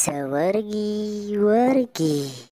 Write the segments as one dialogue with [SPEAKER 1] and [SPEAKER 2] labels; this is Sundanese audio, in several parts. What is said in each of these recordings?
[SPEAKER 1] Sawargi wargi.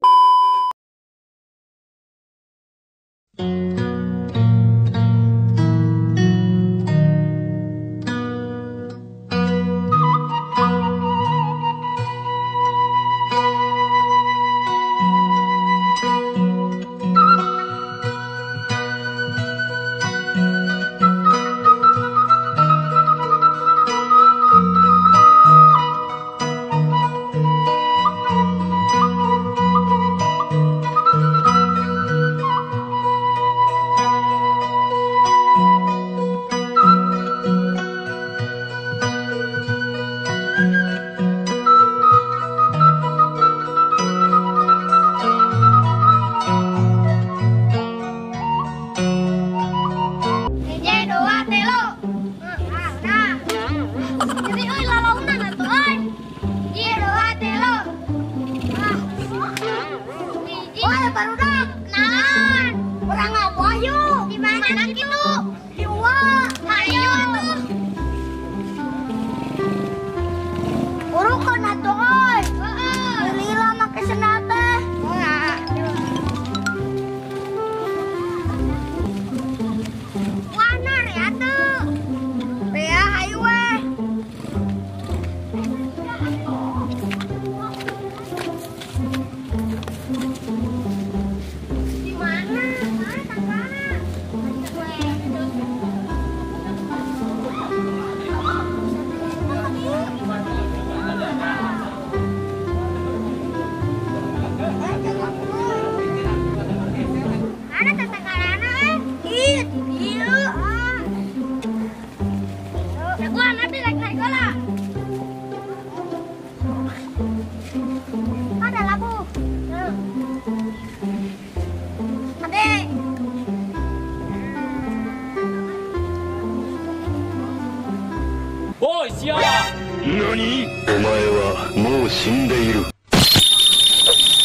[SPEAKER 2] Woi, siapa?
[SPEAKER 3] Nani? Omae wa mou shindeiru.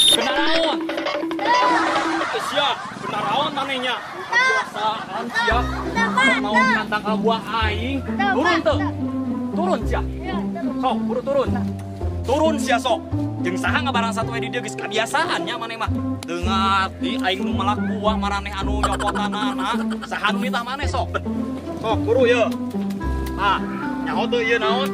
[SPEAKER 2] Kenaraon? Sia, kenaraon manehnya? Kebiasaan sia. Naon kantang ka buah aing. Turun teu. Turun sia. Sok, buru turun. Turun sia sok. Jeung saha ngabarang satu di dieu geus kabiasaan nya maneh mah. Teu ngarti aing nu melak buah maraneh anu nyopotanana. Saha nu nitah maneh sok. Sok, buru ye. Tah. Nyaho teu ieu naon?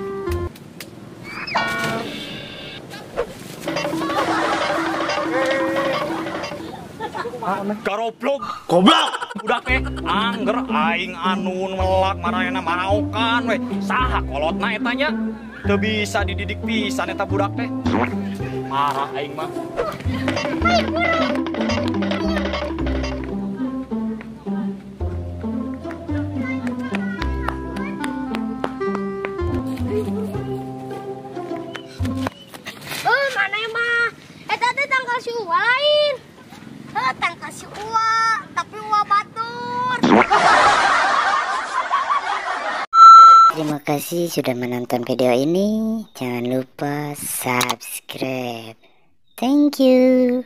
[SPEAKER 2] Garoblok, goblok. Budak teh angger aing anu melak maranehna maraokan we. Saha kolotna eta nya? Teu bisa dididik pisan eta budak teh. Marah aing mah.
[SPEAKER 4] Mana mah eta teh tangkal si Uwa lain. Heuh, tangkal si Uwa, tapi Uwa batur.
[SPEAKER 1] Terima kasih sudah menonton video ini. Jangan lupa subscribe. Thank you.